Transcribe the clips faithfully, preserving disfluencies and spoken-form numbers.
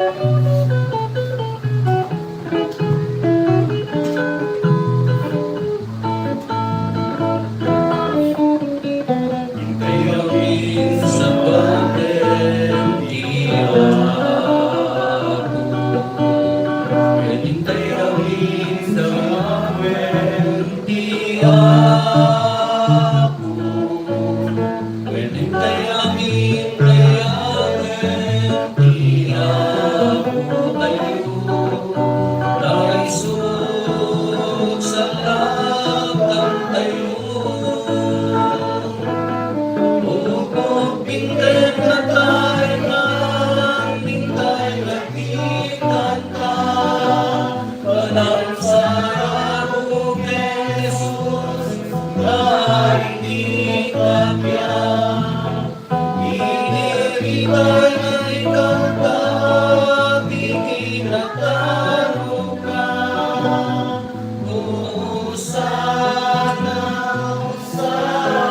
Intay amin sa baten ti Apo. Ken intay amin sa baten ti Apo. Ken intay amin kayaten ti Apotayo. Naisog sa lapdantayo. Upod pinted na tayo, nang intay nagtitan ka. Panagsarabok ken Jesus, nga idi kabiang. Idi ita nga ikanta, ti kinatanoka. Hosanna, Hosanna.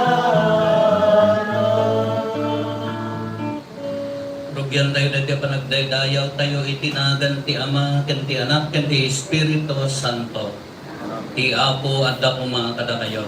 Rugiantayo daytoy a panagdaydayawtayo iti nagan ti Ama, ken ti Anak, ken ti Espiritu Santo. Ti Apo adda koma kadakayo.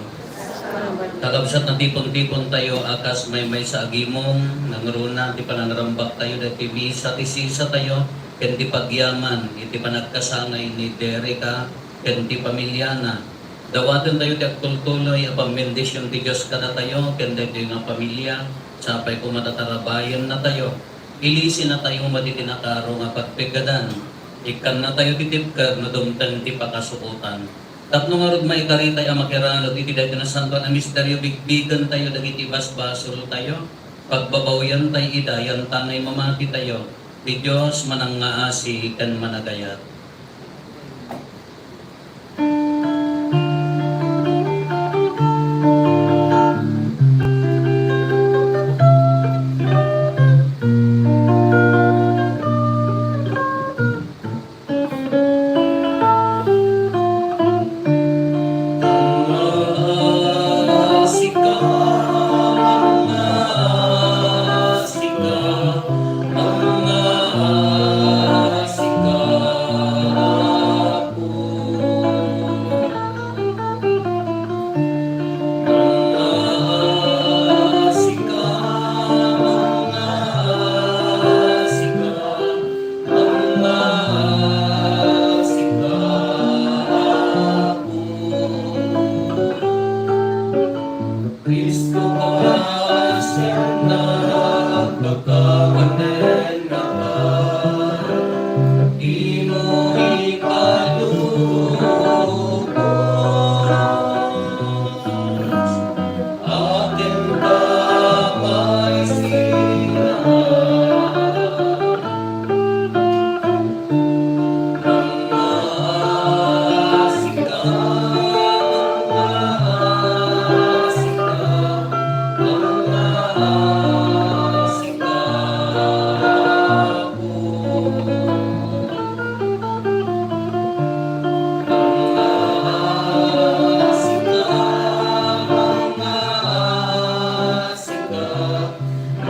Kakabsat, natipon-tipontayo a kas maymaysa a gimong, nangruna ti panangrambaktayo daytoy misa ti sisatayo, ken ti pagyaman iti panagkasangay ni Derica ken ti pamiliana. Dawatentayo ti agtultuloy a pambendision ti Dios kadatayo ken daytoy nga pamilia, sapay koma ta tarabayennatayo. Ilisinatayo met iti nakaro nga pagpiggadan. Ikkannatayo ti tipker no dumteng ti pakasukotan. Tapno ngarud, maikaritay a makiranud iti daytoy nasantoan a misterio, bigbigentayo dagiti basbasoltayo, pagbabawiantay ida, yantangay mamatitayo. Ti Dios manangngaasi ken managayat. Cristo, pakaasiannak, pakawanennaka, dimo ipadulong. Akin ka maisina. Sika,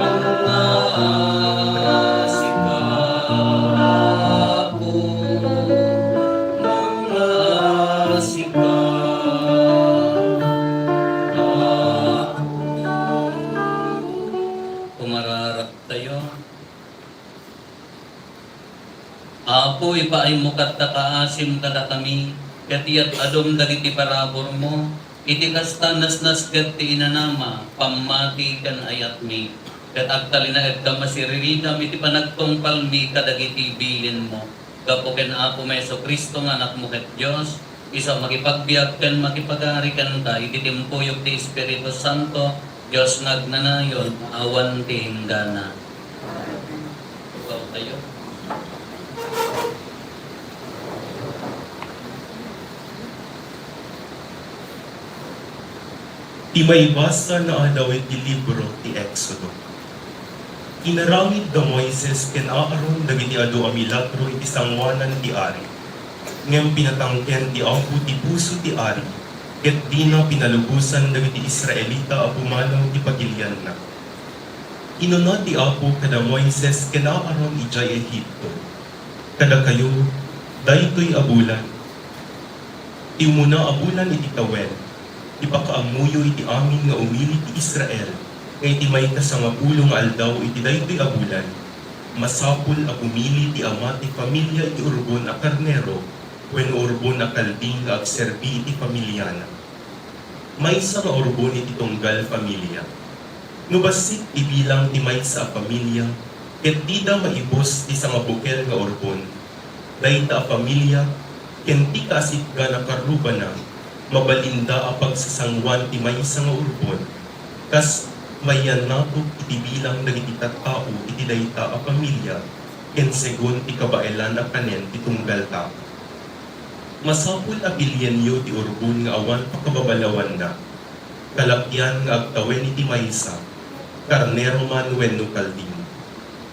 mangngaasi ka, Apo, mangngaasi ka, Apo. Kumararagtayo. Apo, ipaaymo kadta kaasim kadakami, ket iyad-adom dagiti paraburmo, iti kasta, nasnasket ti inanama, pammati ken ayatmi, ket agtalinaedkam a siriridam iti panagtungpalmi kadagiti bilinmo. Gapu ken Apomi Jesu-Cristo nga Anakmo ket Dios, isu a makipagbiag ken makipagari kenka iti timpuyog ti Espiritu Santo, Dios nga agnanayon, awan ti inggana. Tayo. Ti maibasa naadaw iti libro ti Exodo. Inaramid da Moises ken Aaron dagiti adu a milagro iti sangoanan ti ari. Ngem pinatangken ti Apo ti puso ti ari, ket dina pinalubosan dagiti Israelita a pumanaw ti pagilianna. Kinuna ti Apo kada Moises ken Aaron idiay Egipto, Kadakayo, daytoy a bulan, ti umuna a bulan iti tawen, ipakaammoyo iti amin nga umili ti Israel nga iti maikasangapulo nga aldaw iti daytoy a bulan, masapul a pumili ti ama ti familia iti urbon a karnero wenno urbon a kalding nga agserbi iti familiana. Maysa nga urbon iti tunggal familia. No bassit ti bilang ti maysa a familia, ket dida maibus ti sangabukel nga urbon, dayta a familia ken ti kaasitgan a karrubana, mabalinda a pagsasanguan ti maysa nga urbon, kas mayannato iti bilang dagiti tattao iti dayta a familia ken segun ti kabaelan a kanen ti tunggal tao. Masapul a pilienyo ti urbon nga awan pakababalawanna, kalakian nga agtawen iti maysa, karnero man wenno kalding.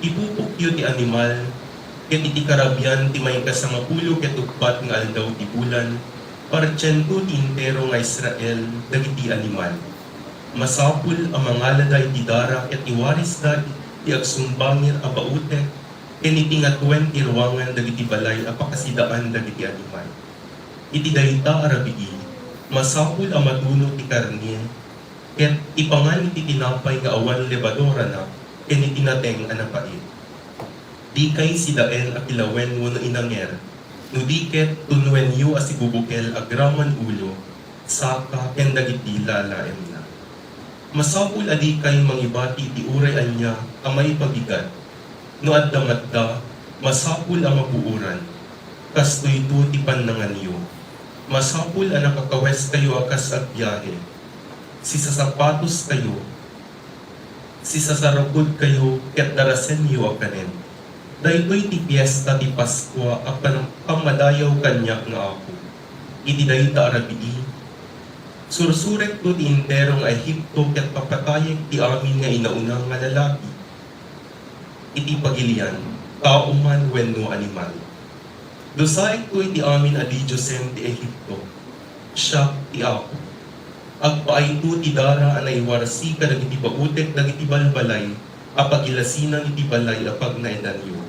Ipupokyo ti animal, ket iti karabian ti maikasangapulo ket uppat nga aldaw ti bulan, partiento ti entero nga Israel dagiti animal. Masapul a mangalada iti dara ket iwarisda iti agsumbangir a bautek ken iti ngatuen ti ruangan dagiti balay a pakasidaan dagiti animal. Iti dayta a rabii, masapul a matuno ti karne ket ipangan iti tinapay nga awan lebadurana ken iti nateng a napait. Dikay sidaen a kilawen wenno inanger, no di ket tunuenyo a sibubukel agraman ulo, saka, ken dagiti lalaemna. Masapul a dikay mangibati iti uray ania a maipabigat. No adda matda, masapul a mabuoran. Kastoyto ti pannanganyo. Masapul a nakakaweskayo a kas agbiahe. Sisasapatoskayo, sisasarukodkayo ket darasenyo a kanen. Daytoy ti fiesta ti Paskua a pan-, pammadayaw kaniak nga Apo. Iti dayta a rabii, sursurekto ti entero nga Egipto ket papatayek ti amin nga inauna nga lalaki iti pagilian, tao man wenno animal. Dusaekto iti amin a didiosen ti Egipto. Siak ti Apo. Agpaayto ti dara a naiwarsi kadagiti bautek dagiti balbalay a pagilasinan iti balay a pagnaedanyo.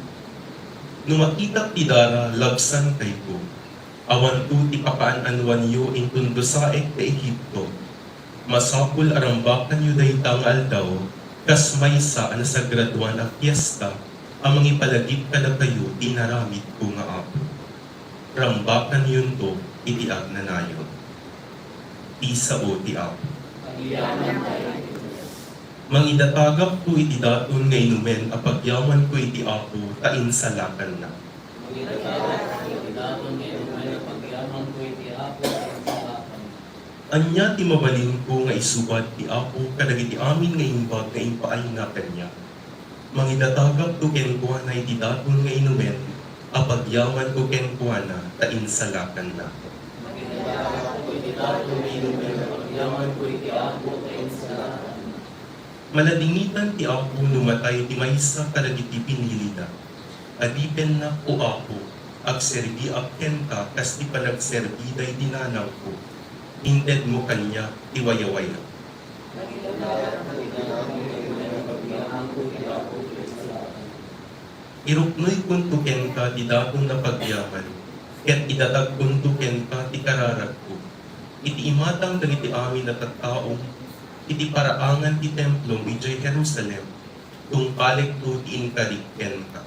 No makitak ti dara, labsankayto. Awanto ti pakaan-anoanyo inton dusaek ti Egipto. Masapul a rambakanyo dayta nga aldaw kas maysa a nasagradoan a fiesta a mangipalagip kadakayo ti inaramidko nga Apo. Rambakanyonto iti agnanayon. Ti sao ti Apo. Mangidatagakto iti daton nga inumen a pagyamanko iti Apo ta insalakanna. Mangidatagakto iti daton nga inumen a pagyamanko iti Apo ta insalakanna. Ania ti mabalinko nga isubat ti Apo kadagiti amin nga imbag nga impaayna kaniak? Mangidatagakto kenkuana iti daton nga inumen a pagyamanko kenkuana ta insalakanna. Mangidatagakto iti daton nga inumen a pagyamanko iti Apo ta insalakanna. Maladingitan ti Apo no matay ti maysa kadagiti pinilina. Adipennak, O Apo, agserbiak kenka kas ti panagserbi daydi nanangko. Intedmo kaniak ti wayawayam. Iruknoykonto kenka ti daton a pagyaman, ket idatagkonto kenka ti kararagko. Iti imatang dagiti amin a tattao, iti paraangan ti templom idiay Jerusalem, tungpalekto ti inkarik kenka.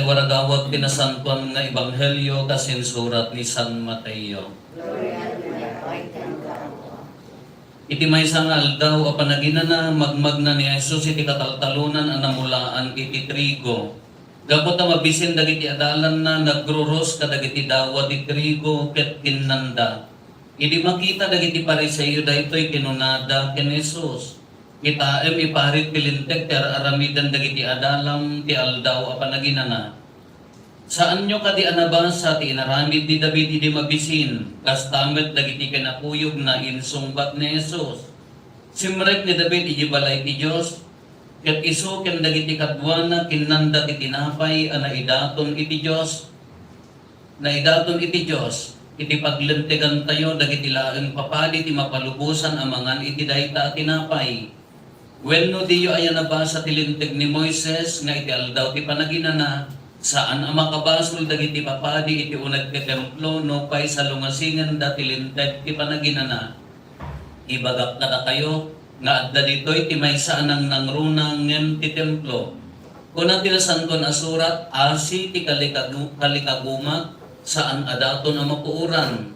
Waragawag ti nasantoan nga ebanghelio kas insurat ni San Mateo. Iti maysa nga aldaw a panaginana, magmagna ni Jesus iti kataltalonan a namulaan iti trigo. Gapu ta mabisin dagiti adalanna, nagruros kadagiti dawa ti trigo ket kinnanda. Idi makita dagiti Fariseo daytoy, kinunada ken Jesus, "Kitaem, iparit ti Linteg ti ar-aramiden dagiti adalam ti Aldaw a Panaginana. Saanyo kadi a nabasa ti inaramid ni David idi mabisin?" Kasta met dagiti kinakuyogna, insungbat ni Jesus. Simrek ni David idiay balay ti Dios, ket isu ken dagiti kaduana kinnanda ti tinapay a naidaton iti Dios. Naidaton iti Dios, iti paglintegantayo dagiti laeng papadi ti mapalubosan a mangan iti dayta a tinapay. Wenno diyo aya nabasa ti Linteg ni Moises nga iti Aldaw ti Panaginana, saan a makabasol dagiti papadi iti uneg ti templo nupay salungasingenda ti Linteg ti Panaginana? Ibagak kadakayo nga adda ditoy ti maysa a nangnangruna ngem ti templo. Kuna ti Nasantoan a Surat, "Asi ti kalikagu-, kalikagumak, saan a daton a mapuoran."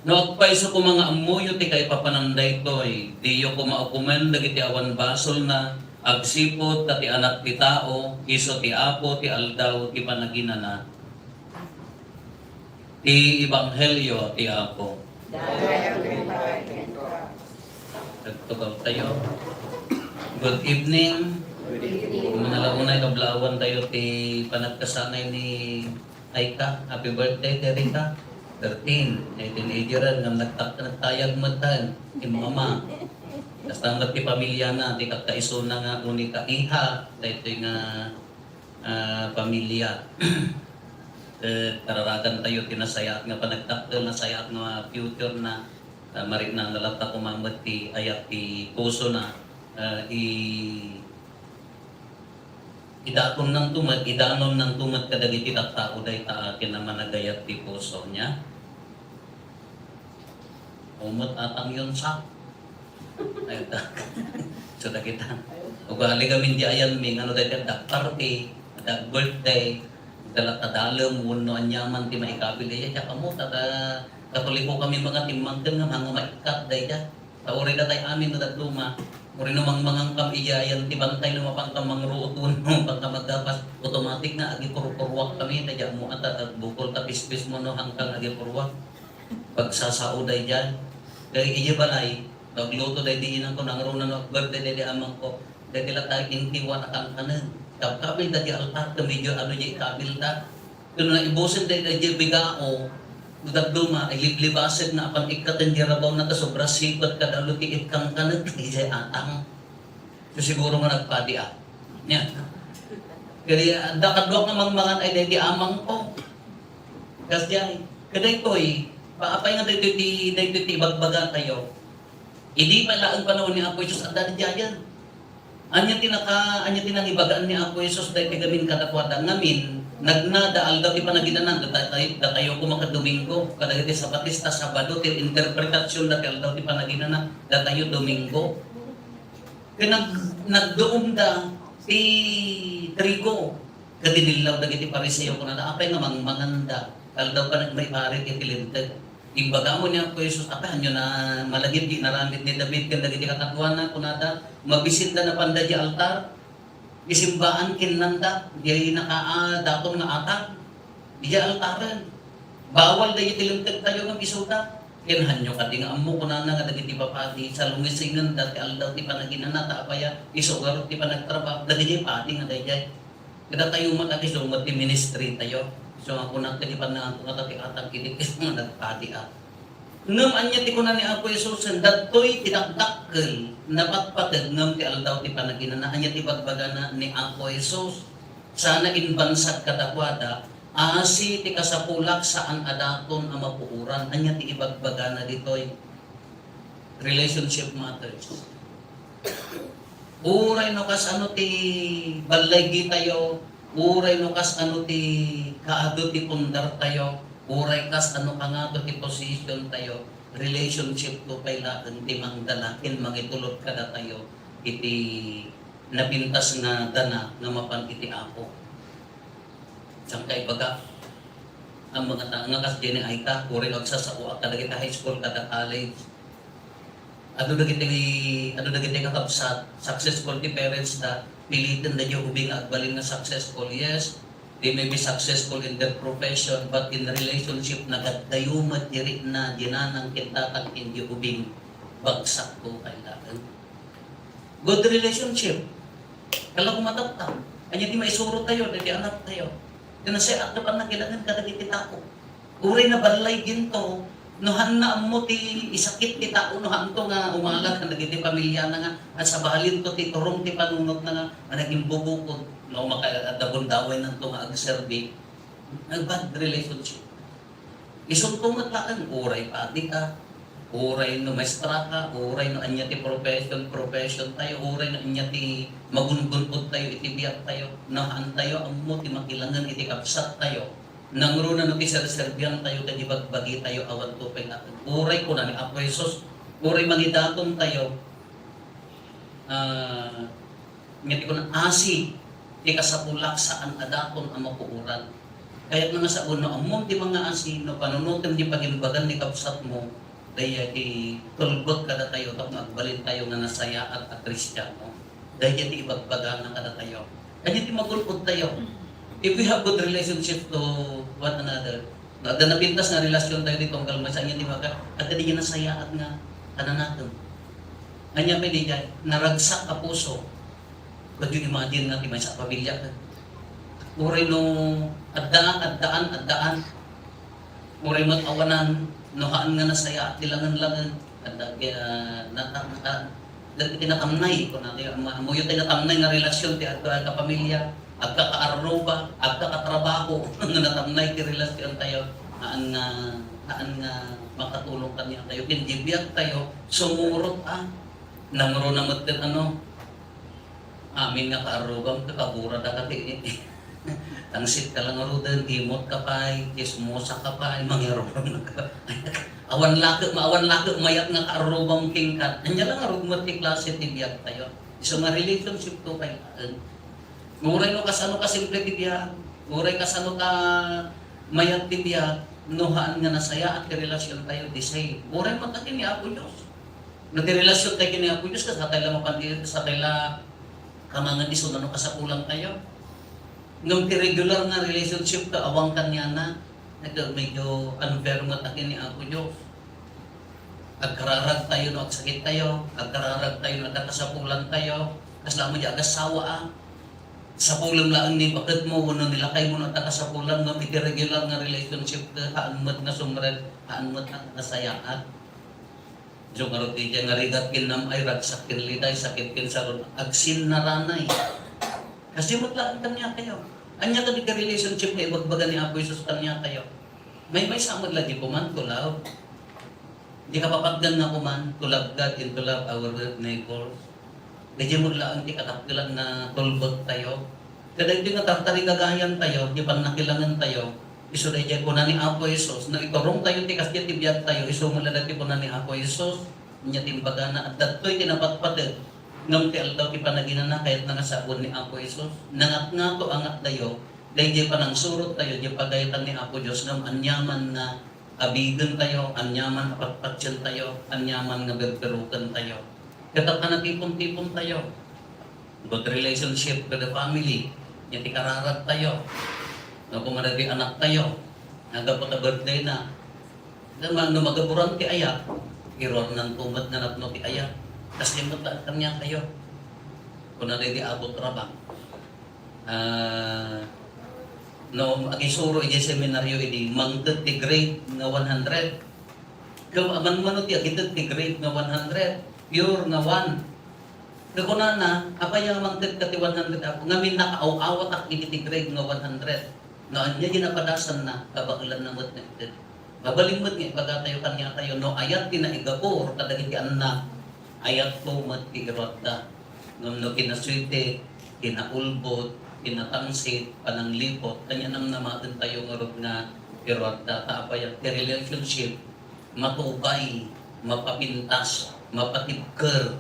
No agpayso koma nga ammoyo ti kaipapanan daytoy, diyo koma ukomen dagiti awan basolna, agsipud ta ti Anak ti Tao isu ti Apo ti Aldaw ti Panaginana. Ti Ebanghelio ti Apo. Agtugaw tayo. Good evening. Manalaunay, kablaawan tayo ti panagkasanay ni Aika. Happy birthday, Terika. Thirteen. Ay, teenager nga nagtak-, nagtayag met ti mama. Kasta met ti pamiliana, ti kakaisuna nga unika iha, daytoy nga ah, pamilya. Eh, kararagan tayo ti nasayaat nga panagdakkel, nasayaat nga future na, ah, mariknaan na latta koma met ti ayat ti puso na, ah, i-, idatonnanto met, idanonnanto met kadagiti tattao dayta a kinamanagayat ti puso niya. Umot atang yun sa. Ay, ta-, so, dagita. Ugali kami di ayan mi, ngano dayta, adda party, adda birthday, adda latta dalem, wenno aniaman ti maikabil, dayta, kamo, ta, ta, Katoliko kami, mga timmangken nga, mga maikkat, dayta. Ta, uray datay amin, no, dadduma. Uray no mangmangan kam, iya, ayan, ti bantay, no, mapan kam mangruot, wenno, mapan kam maggapas, automatic nga, agipurpuruak kami, ta, dayta, mo, ata, ta, bukol ta, pispis mo, no, hangkang agipurruak. Pagsasao daydiay. Daydiay idiay balay, nagluto daydiay inangko, nangruna no birthday daydiay amangko. Daydiay latta intiwan a kankaneg. Kabkabil daydiay altar, ket medyo adu diay ikabil da. Ket no naibusen daydiay bigao, no dadduma, iliblibasek na apan ikkaten diay rabaw na ta sobra sipet kada adu ti ikkankaneg, idiay atang. So, siguro nga nagpadi, ah. Nya. Kadi, adda kaduak nga mangmangan ay daydi amangko. Kas diay. Kadaytoy, paapay nga daytoy ti, daytoy ti ibagbaga tayo. Idi pay laeng panawen ni Apo Jesus, adda diayen. Anya ti naka-, anya ti nangibagaan ni Apo Jesus daytoy gamin kadakuada? Ngamin, nagnada aldaw ti Panaginana, datayo, datayo koma ket Domingo. Kadagiti Sabatista, Sabado, ti interpretasyon da ti aldaw ti Panaginana, datayo Domingo. Ket nag-, nagduomda ti trigo. Ket dinillaw dagiti Fariseo, kunada, "Apay nga mangmanganda? Aldaw pa nagmaiparit iti Linteg." Imbagamo ni Apo Jesus, "Apay, hanyo na malagip ti inaramid ni David ken dagiti kakaduana?" Kunada, "Mabisinda napanda idiay altar, isimbaan kinnanda, diay naka-, ah, daton nga atag." Idiay altaren. Bawal daydi ti Linteg tayo ngem isuda. Ken hanyo kadi nga ammo, kunana nga dagiti papadi, salungisingenda ti aldaw ti Panaginana, ta apaya, isu ngarud ti panagtrabaho, dagiti padi nga daydiay. Kadatayo met, ket isu met ti ministry tayo. Isu nga kunak, ti pannanganko nga ta ti atag ket isu nga nagpadi a. Ngem ania ti kuna ni Apo Jesus? Dagtoy ti dakdakkel, napatpateg ngem ti aldaw ti Panaginana. Ania ti bagbagana ni Apo Jesus? Sana imbansag kadakuada, "Asi ti kasapulak, saan a daton a mapuoran." Ania ti ibagbagana ditoy? Relationship matters. Uray no kasano ti ballaygi tayo, uray no kasano ti kaadu ti pundar tayo, uray kasano kangato ti position tayo, relationship to pay laeng ti mangdala ken mangitulod kadatayo iti napintas nga dana nga mapan iti Apo. Saan ka ibaga? Ang mga ta-, nga kas Jenny Aika, uray no agsasaoak kadagiti high school kada college. Adu dagiti, adu dagiti kakabsat, successful ti parents da, piliten da diay ubing nga agbalin nga successful. Yes, they may be successful in their profession, but in relationship, nagaddayo met ti rikna, diay nanang ken tatang ken diay ubing, bagsak to kailangan. Good relationship. Kala kumatatta. Anya ti maisuro tayo, dagiti anak tayo. Ti nasaya-at ti pannakilangan kadagiti tao. Uray na ballay ginto, no haanna ammo ti isakit ti tao, no haanto nga umala kadagiti pamilyana nga, at sabalinto ti turong ti panunotna nga, nga naging bubukod, no, maka-, adda bundawaynanto nga agserbi. Bad relationship. Isunto met laeng, uray padi ka, uray no maestra ka, uray no ania ti profession, profession tayo, uray no ania ti magungun-od tayo iti biag tayo, no haan tayo ammo ti makilangen iti kabsat tayo. Nangruna no ti serserbian tayo ken ibagbagi tayo awan to pay laeng. Uray kuna ni Apo Jesus, uray mangidaton tayo, ah, nga ti kuna, "Asi ti kasapulak, saan a daton a mapuoran." Kayatna nga sao, no ammom ti mangaasi, no panunotem ti pagimbagan ni kabsatmo, daydiay ti tulbek kadatayo tapno agbalin tayo nga nasayaat a Kristiano. Daydiay ti ibagbagana kadatayo. Kanya ti magun-od tayo. If we have good relationship to one another, no, adda napintas nga relasyon tayo ditoy, kalmaysa, anya ti maka-, adda di nasayaat nga kananakem. Anya pay daydiay, naragsak a puso. Could you imagine nga ti maysa a pamilya ka? Uray no adda, addaan, addaan. Uray met awanan, no haan nga nasayaat ti langen-langen. Adda, ah, nata-, nata-, dagiti natamnay, kunana, ma-, ammoyo ti natamnay nga relasyon ti agka-, agkapamilya, agkakaarruba, agkakatrabaho, no natamnay ti relasyon tayo, haan nga, haan nga makatulong kaniatayo. Ken di biag tayo, sumurot, ah, nangruna met ket ano, amin nga kaarrubam, kakabura da kati. Tangsit ka lang ngaruden, imot ka pay, chismosa ka pay, mangirurum ka. Awan laket, ma-, awan laket mayat nga kaarrubam kenka. Ania lang ngarud met ti klase ti biag tayo. Isu nga relationship to kay, eh, uray no kasano ka simple ti biag, uray kasano ka mayat ti biag, no haan nga nasayaat ti relasyon tayo, di say, uray met ken ni Apo Dios. No ti relasyon tayo ken ni Apo Dios, kasatay la mapan-, kasatay la kamangan isu no kasapulan tayo. Ngem ti regular nga relationship ta awan kaniana, nag-, medyo unfair met a ken ni Apo Dios. Agkararag tayo no agsakit tayo, agkararag tayo no adda kasapulan tayo, kasla mo di agassawa, ah. Sapulem laeng ni baketmo wenno ni lakaymo no adda kasapulan, ngem iti regular nga relationship ta, haan met nga sumred, haan met nga nasayaat. Isu ngarud ti diay nga rigat ken nam-ay, ragsak ken liday, sakit ken sarun, agsinnaranay. Kasi met laeng kaniatayo. Ania kadi ti relationship nga ibagbaga ni Apo Jesus kaniatayo? Maymaysa met la di kuman to love. Di kapapatgan nga kuman to love God and to love our neighbors. Daydiay met laeng ti kadakkelan nga tulbek tayo. Kadagiti nga tartarigagayan tayo, di pannakilangen tayo. Isu daydiay kuna ni Apo Jesus, no iturong tayo ti kasdiay ti biag tayo, isu met la daytoy kuna ni Apo Jesus, ania ti imbagana, adda daytoy ti napatpateg, ngem ti aldaw ti panaginana, kayatna nga sawen ni Apo Jesus. Nangatngato a ngatdayo, daydiay panangsurot tayo, diay pagayatan ni Apo Dios, ngem aniaman nga abigen tayo, aniaman a patpatien tayo, aniaman nga berberuken tayo. Ket apay a natipon-tipon tayo. Good relationship with the family. Ania ti kararag tayo. No, kung madagiti anak tayo, nga gapu ta birthday na. Ngem no magaburan ti ayat, iruarnan to met nga napno ti ayat. Kasdiay met laeng kaniatayo. Kuna daydi Apo Trabang. Ah, no, agisuro idiay seminaryo idi, mangted ti grade nga one hundred. Ngem amanmano ti agited ti grade nga one hundred, pure nga one. Ket kunana, "Apay nga mangted ka ti one hundred, Apo? Ngamin nakaaw-awatak iti ti grade nga one hundred. No ania diay napadasanna, kabaelanna met nga ited." Mabalin met nga ibagatayo kaniatayo, no ayat ti naigapur kadagiti annak, ayatko met ti iruarda. Ngem no kinasuitek, kinaulbod, kinatangsit, panangliput, ania namnamaentayo ngarud nga iruarda? Ta apay ti relationship, matubay, mapapintas, mapatibker,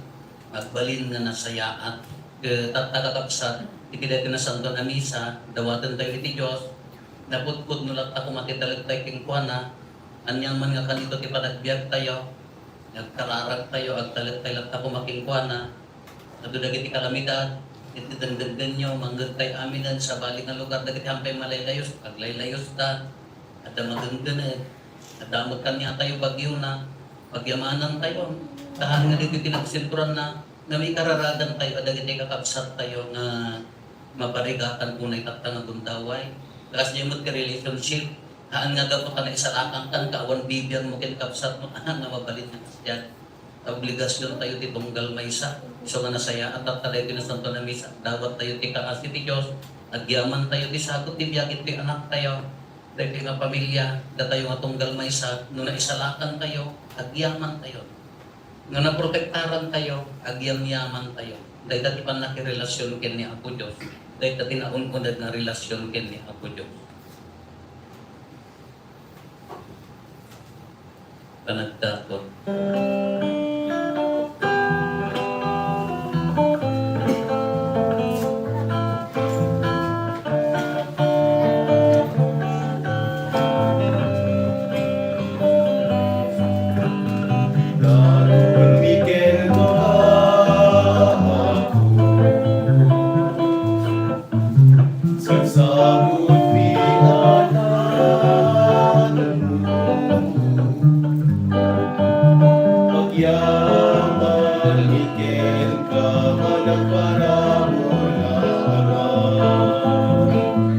agbalin nga nasayaat. Ket tatta, kakabsat, iti daytoy Nasantoan a Misa, dawatentayo iti Dios, Napudpudno latta koma ti talektayo kenkuana. Ania man nga kanito ti panagbiagtayo, nagkararagtayo, agtalektay latta koma kenkuana. Adu dagiti kalamidad, iti dengdenggenyo, manggedtay aminen, sabali nga lugar dagiti hampay malaylayos, aglaylayosda, adda magenggened, adda met kaniatayo bagiona, pagyamanantayo. Ta haan nga ditoy ti nagsentroanna, nga maikararagantayo a dagiti kakabsattayo nga maparigatan unay tatta nga gundaway. Kasdiay met ti relationship, haan nga gapu ta naisalakankan ka awan bibiangmo ken kabsatmo, haan nga mabalin nga kasdiay. Ta obligasiontayo ti tunggal maysa. Isu nga nasayaat tatta daytoy Nasantoan a Misa, dawattayo ti kaasi ti Dios, agyamantayo ti sagut ti biag iti anaktayo. Daytoy nga pamilia, datayo nga tunggal maysa, no naisalakantayo, agyamantayo. No naprotektarantayo, agyamyamantayo. Dayta ti pannakirelasion ken ni Apo Dios. Dayta ti naun-uneg nga relasion ken ni Apo Dios. Panagtapot. Daron mi ken mga apo. Sagsagutmi a naganmo. Agyamanmi kenka, managparabur a Ama.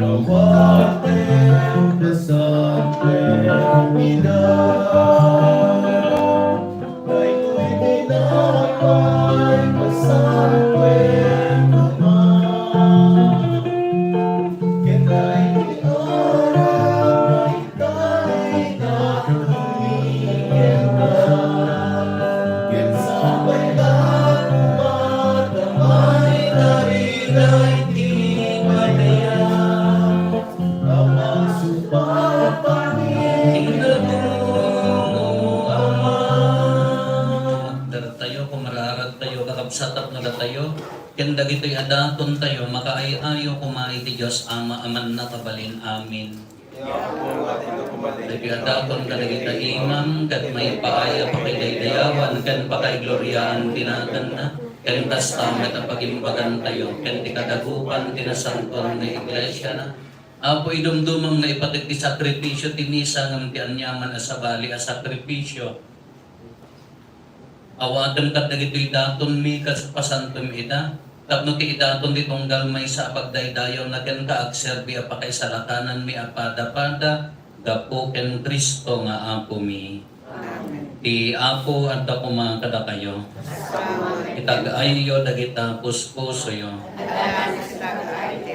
Awatem pasankuen ida. Daytoy tinapay, pasankuen Ama. Ken daytoy arak, itayda kami kenka. Ken sapay ta koma ta maitari daytoy panayam. Amangan supapami. Ing Dagomo, Ama. Daratayo, kumararagtayo, kakabsat, tapno datayo ken dagitoy a datontayo, makaay-ayo koma iti Dios Ama a mannakabalin. Amen. Dagiti a daton kadagita imam, ket maipaay a pakidaydayawan ken pakaigloriaan ti naganna, ken kasta met a pagimbagantayo ken ti kadagupan ti nasantoan nga iglesiana. Apo, idumdumam nga ipateg ti sakripisio ti misa ngem ti aniaman a sabali a sakripisio. Awatem kadagitoy datonmi, kas pasantom ida, tapno ti idaton ti tunggal maysa a pagdaydayawna kenka, agserbi a pakaisalakananmi a padapada gapu ken Cristo nga Apomi. Amen. Ti Apo adda koma kadakayo. Itag-ayyo dagita puspusoyo.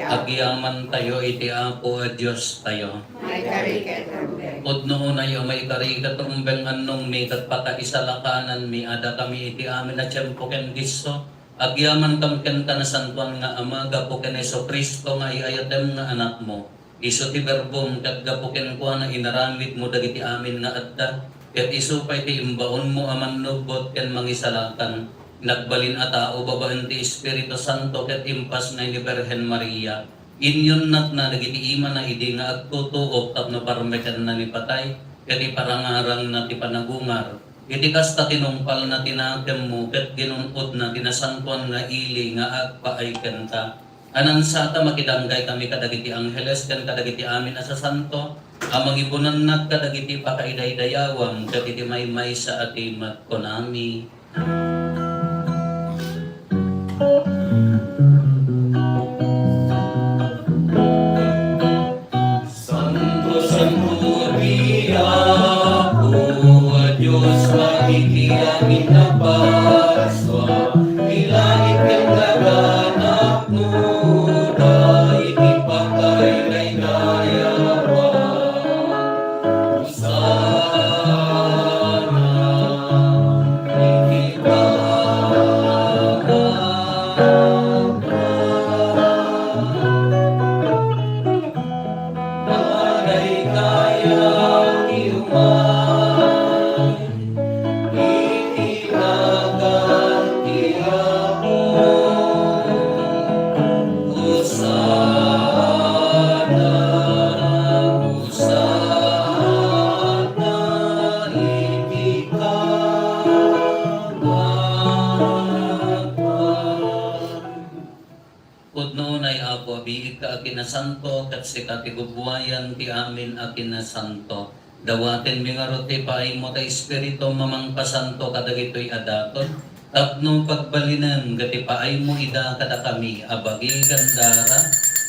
Agyamantayo iti Apo a Diostayo. Maikari ket rumbeng. Pudno unay a maikari ket rumbeng, annongmi ket pakaisalakananmi a dakami iti amin a tiempo ken disso. Agyamankam kenka, Nasantoan nga Ama, gapu ken Jesu-Cristo nga ay-ayatem nga Anakmo. Isu ti Berbom, ket gapu kenkuana inaramidmo dagiti amin nga adda, ket isu pay ti imbaonmo a mannubbot ken mangisalakan. Nagbalin a tao babaen ti Espiritu Santo ket impasna ni Birhen Maria. Inyunnatna dagiti imana idi nga agtutuok tapno parmekenna ni patay, ket iparangarangna ti panagungar. Iti kasta, tinungpalna ti nakemmo ket ginun-odna ti nasantoan nga ili nga agpaay kenka. Anansata, makidanggay kami kadagiti angheles ken kadagiti amin a sasanto a mangibunanak kadagiti pakaidaydayawam ket iti maymaysa a timek, kunami. Santo, santo ti Apo a Dios, iti amin a parsua, ti langit ken daga napnoda iti pakaidaydayawan. Hosanna. kinasanto, ket sika ti gubbuayan ti amin a kinasanto. Dawatenmi ngarud ti ipaaymo ta Espiritu a mangpasanto kadagitoy a daton, tapno pagbalinen ket ipaaymo ida kadakami a bagi ken dara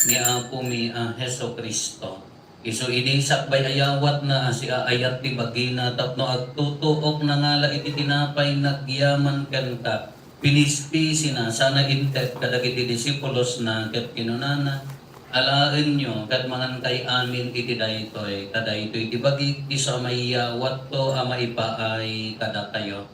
ni Apomi a Jesu-Cristo. Isu idi sakbay a yawatna a siaayat ti bagina tapno agtutuok, nangala iti tinapay, nagyaman kenka, pinispisina, sana inted kadagiti disipulosna, ket kinunana, "Alaenyo ket mangankay amin iti daytoy, ta daytoy ti bagik, isu a maiyawatko a maipaay kadakayo."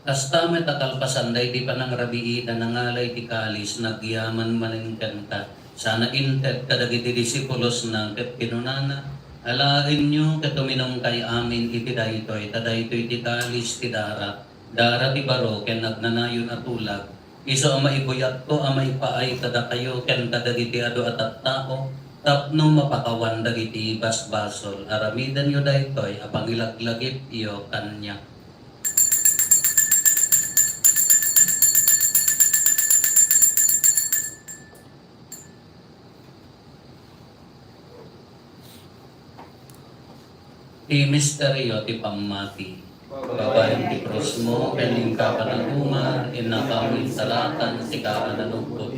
Kasta met a kalpasan daydi panangrabiida, nangala iti kalis, nagyaman manen kenka, sana inted kadagiti disipulosna, ket kinunana, "Alaenyo ket uminumkay amin iti daytoy, ta daytoy ti kalis ti dara, dara ti baro ken agnanayon a tulag, isu a maibuyatko a maipaay kadakayo ken kadagiti adu a tattao, tapno mapakawan dagiti basbasol. Aramidenyo daytoy a pangilaglagipyo kaniak." Ti misterio ti pammati. Babaen ti krusmo ken inka panagungar, innakam insalakan, sika a nanugpot.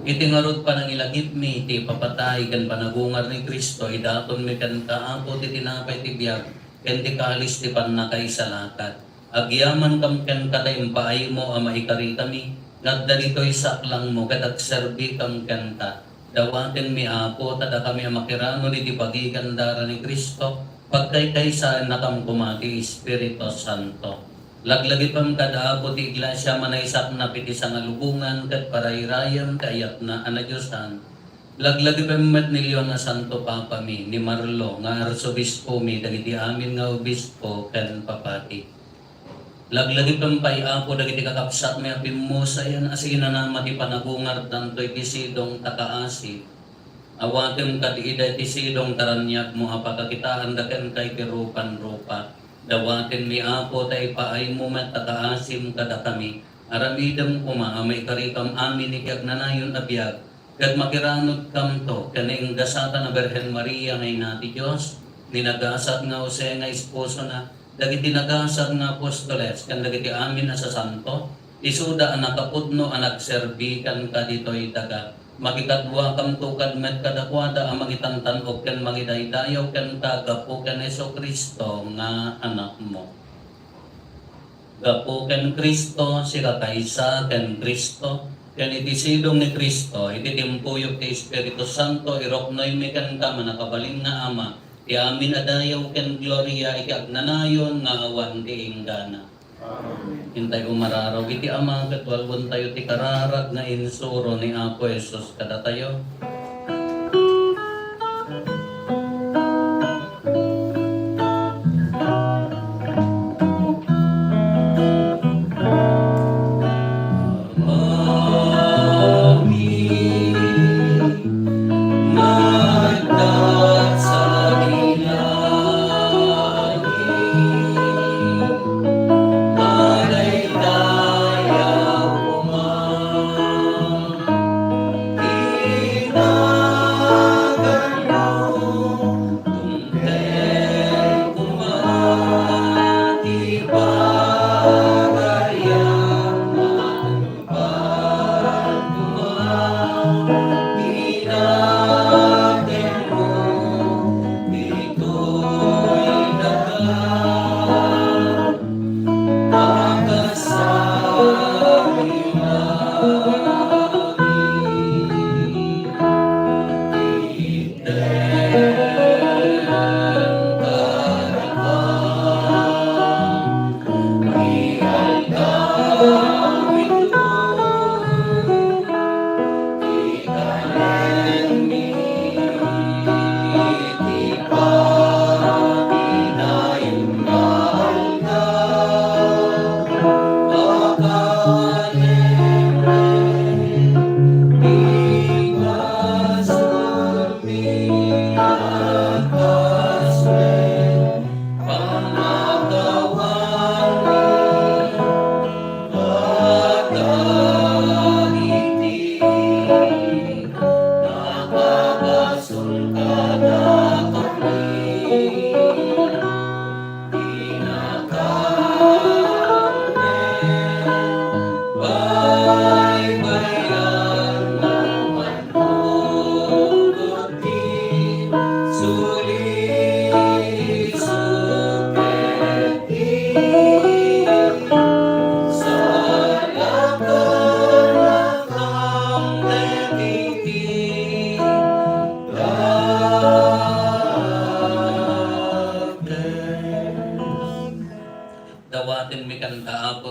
Iti ngarud panangilagipmi ti ipapatay ken panagungar ni Cristo, idatonmi kenka, Apo, ti tinapay ti biag ken ti kalis ti pannakaisalakan. Agyamankam kenka ta impaaymo a maikarikami nga adda ditoy saklangmo ket agserbikam kenka. Dawatenmi, Apo, ta dakami a makiranod iti bagi ken dara ni Cristo, pagkaykaysaennakam koma ti Espiritu Santo. Laglagipem kad, Apo, ti Iglesia a manaysaknap iti sangalubongan ket parayrayem ti ayatna a nadiosan. Laglagipem met ni Leon a Santo Papami, ni Marlo nga Arsobispomi, dagiti amin nga obispo ken papati. Laglagipem pay, Apo, dagiti kakabsatmi a pimmusayan a sinanama ti panagungardanto iti sidong ta kaasi. Awatem kad ida iti sidong ta raniagmo a pakakitaanda kenka iti rupa-rupa. Dawatenmi, Apo, ta ipaaymo met ta kaasim kadakami. Aramidem koma a maikarikam amin iti agnanayon a biag, ket makiranudkamto ken ni Ingasatan a Birhen Maria nga Ina ti Dios, ni nagasat nga Jose nga esposona, dagiti nagasat nga apostoles, ken dagiti amin a sasanto, isuda a nakapudno a nagserbi kenka ditoy daga. Makikaduakamto kad met kadakuada a mangitantan-ok ken mangidaydayaw kenka gapu ken Jesu-Cristo nga Anakmo. Gapu ken Cristo, sikakaysa ken Cristo, ken iti sidong ni Cristo, iti timpuyog ti Espiritu Santo, iruknoymi kenka, mannakabalin nga Ama, ti amin a dayaw ken gloria iti agnanayon nga awan ti inggana. Amen. Intay umararaw iti Ama ket walwentayo ti kararag nga insuro ni Apo Jesus kadatayo.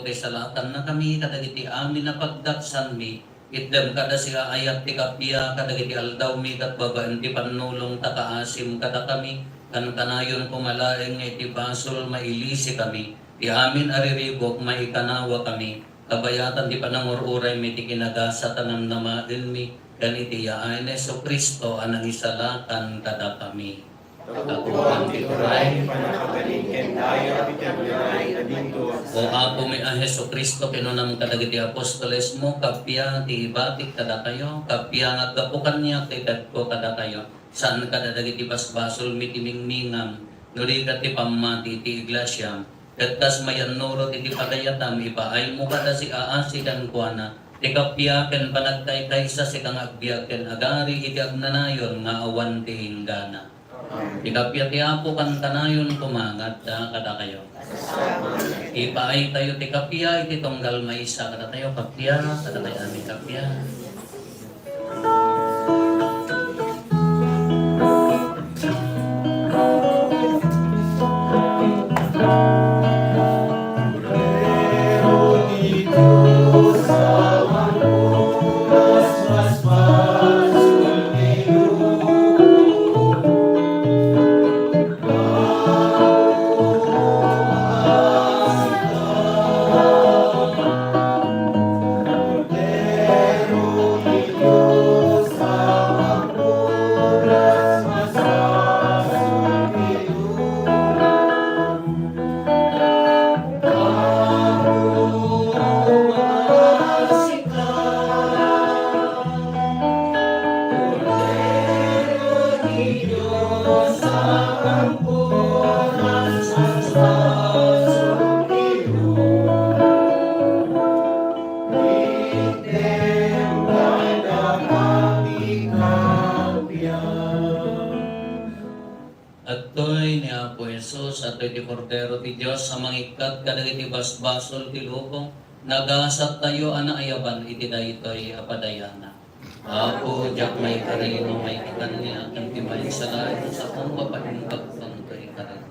ti salakannakami kadagiti amin a pagdaksanmi. Itdem kada siaayat ti kappia kadagiti aldawmi ket babaen ti pannulong ta kaasim kadakami. Kankanayon koma laeng nga iti basol mailisikami. Ti amin a riribuk maikanawakami. Kabayatan ti panangur-uraymi ti kinagasat a namnamaenmi ken iti yaay ni Jesu-Cristo a nangisalakan kadakami. Taguan ti turay, pannakabalin ken dayag iti agnanayon a Dios. O Apomi a Jesu-Cristo, kinunam kadagiti apostolesmo, kappia ti ibatik kadakayo, kappia nga aggapu kaniak ti tedko kadakayo. Saan kadagiti basbasolmi ti mingmingam, no di ket ti pammati ti iglesiam. Ket kas mayannurot iti pagayatam, ipaaymo kada siaasi kenkuana ti kappia ken panagkaykaysa, sika nga agbiag ken agari iti agnanayon nga awan ti inggana. Ti kappia ti Apo kankanayon koma nga adda kadakayo. Ipaaytayo ti kappia iti tunggal maysa kadatayo. Kappia kadatayo, amin, kappia. Adtoy ni Apo Jesus, adtoy ti Kordero ti Dios a mangikkat kadagiti basbasol ti lubong. Nagasattayo a naayaban iti daytoy a padayana. Apo, diak maikari no maikkan niak ken ti maisalakan sa pumapaimbag tanto ikari.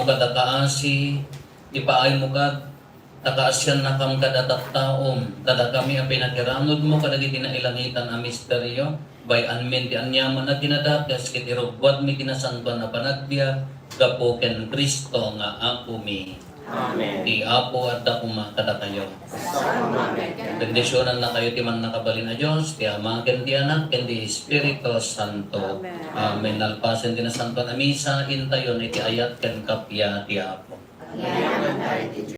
kada kaasi, ipaaymo kad, ta kaasiannakam kada tattaom, kadakami a pinakiranudmo kadagiti nailangitan a misterio, bay-anmin ti aniaman a kinadakes iti rugbuatmi ti nasantoan a panagbiag, gapu ken Cristo nga Apomi. Amen. Ti Apo adda koma kadakayo. Bendisionannakayo ti Mannakabalin a Dios, ti Ama, ken ti Anak, ken ti Espiritu Santo. Amen. Amen. Nalpasen ti nasantoan a misa, intayon iti ayat ken kappia ti Apo.